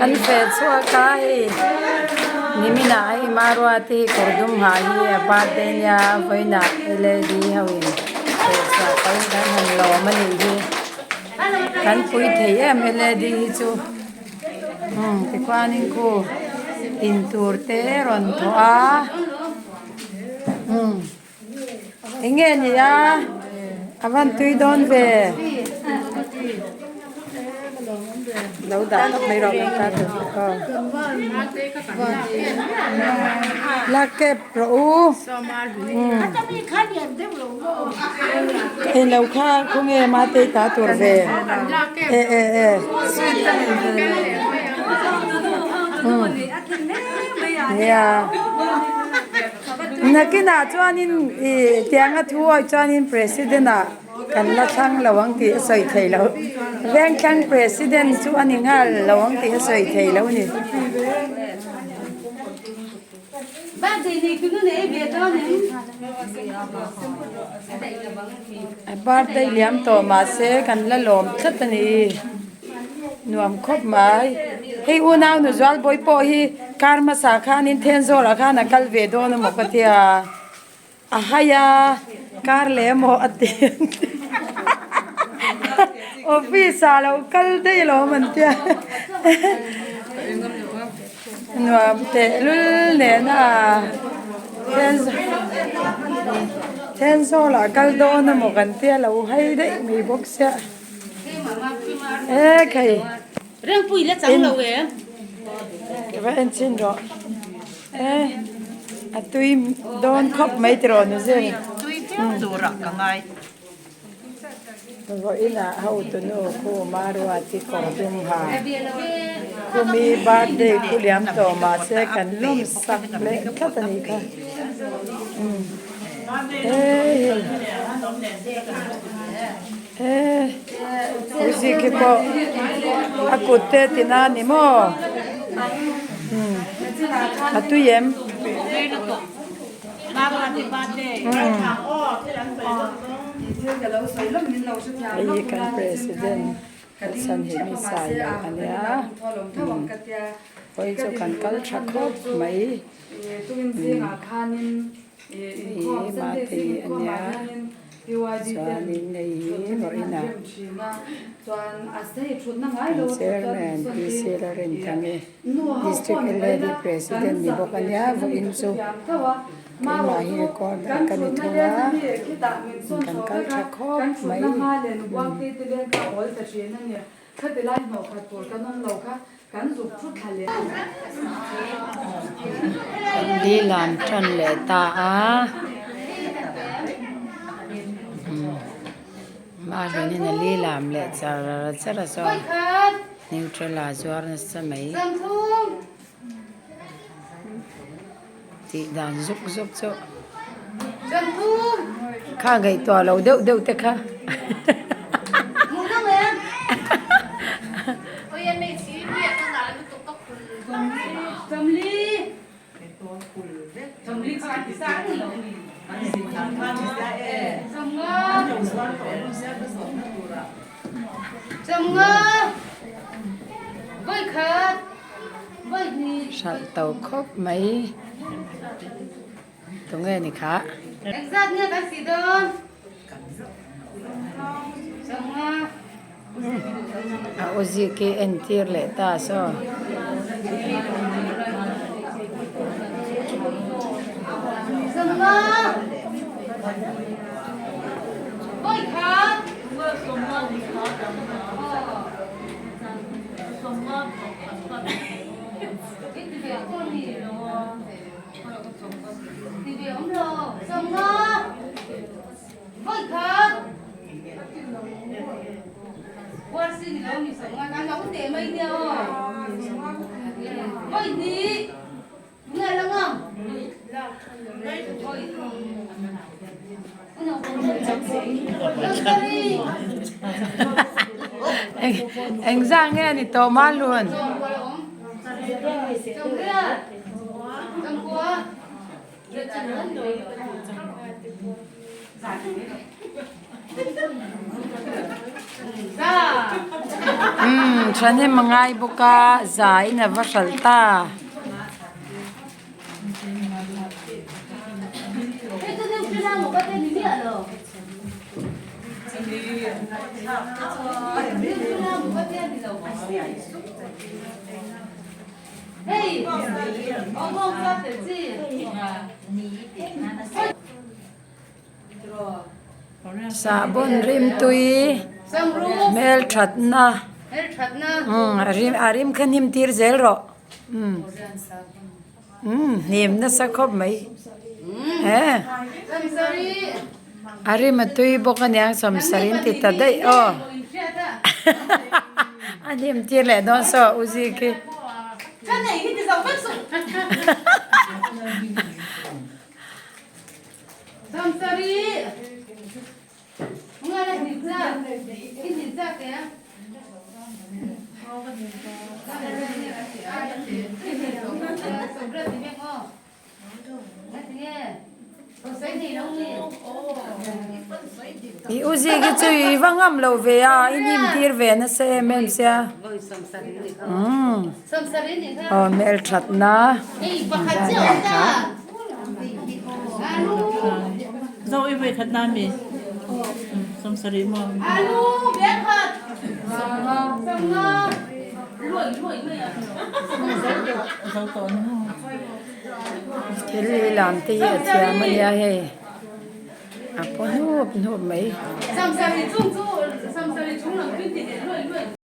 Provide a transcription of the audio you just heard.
Kan feh chhuak a hei niminah hei Marua te hi kawr dum ha hi a birthday nia vawiinah led ho in feh chhuah pahin kan han lawm a nih hi kan pui thei em led hi chu umm tikhuanin khu in tur te rawn thawh a umm. Eng nge ni a? A van tui dawn ve. Lo dah tawp mai rawh kan ta tur aw. La kep rawh u. Eng lo kha khawnge mate ta tur ve. E e e. Nia. Nakinah chuanin ih tianga thu awih chuanin president ah kan la thlang lo ang tih a sawi thei lo. Vengthlang president chu a ni nghal lo ang tih a sawi thei lo a ni. A birthday liam tawh mahse kan la lawm tlat a ni. Nuam khawp mai. Hei unau nu Zualbawi pawh hi kar hmasa khanin Thenzawl-ah khan a kal ve dawn emaw ka tia. A hai a, kar leh emaw a ti an ti. Office-ah lo kal daih alawm an tia. Nuam tehlul nena Thenzawl-ah kal dawn emaw kan tia lo hai daih mai bawk sia. E khai Rengpui la chang lo e. Ka va en chin rawh. E a tui dawn khawp mai tiraw nu zir. Tui viau turah ka ngai. Vawiinah hotunu khu Maruati kawr dum ha. Khumi birthday khu liam tawh mahse kan lawm sak leh tlat a nih kha. E hei. He music hi pawh a kut te tina a ni maw umm a tui em hei hi kan president Pathian hi mi sai lo a nia umm hawi chu kan kal tha khawp mai umm. Hei Matei a nia chuanin hei hi vawiinah Chairman P C Lalrinthangi District LAD President ni bawk a nia vawiin chu keimah hi recorder ka ni thung a kan kal tha khawp mai. Li lam tan leh ta a mahni a li lam leh char char a saw neutral ah zuar nasa mai tih dan zuk zuk chu kha ngaihtuah lo deuh deuh te kha. Hralh to khawp mai tunge ni kha. A uzik hi entir leh ta saw. Engzah nge a ni tawh Malun? Umm thahnem a ngai bawk a zaiin a va hralh ta. Sahbawn rimtui hmelthatna a rim kha hnim tir zel rawh umm hnim nasa khawp mai he a rim a tui bawk aniang sawmsarin ti ta daih aw a hnim tir leh dawn saw u ziki. I u ziki chu i va ngam lo ve a i hnim tir ve nasa em em sia umm aw hmelthatna. Thil hi lam te hi a thiam a nia hei a paw hnup hnup mai.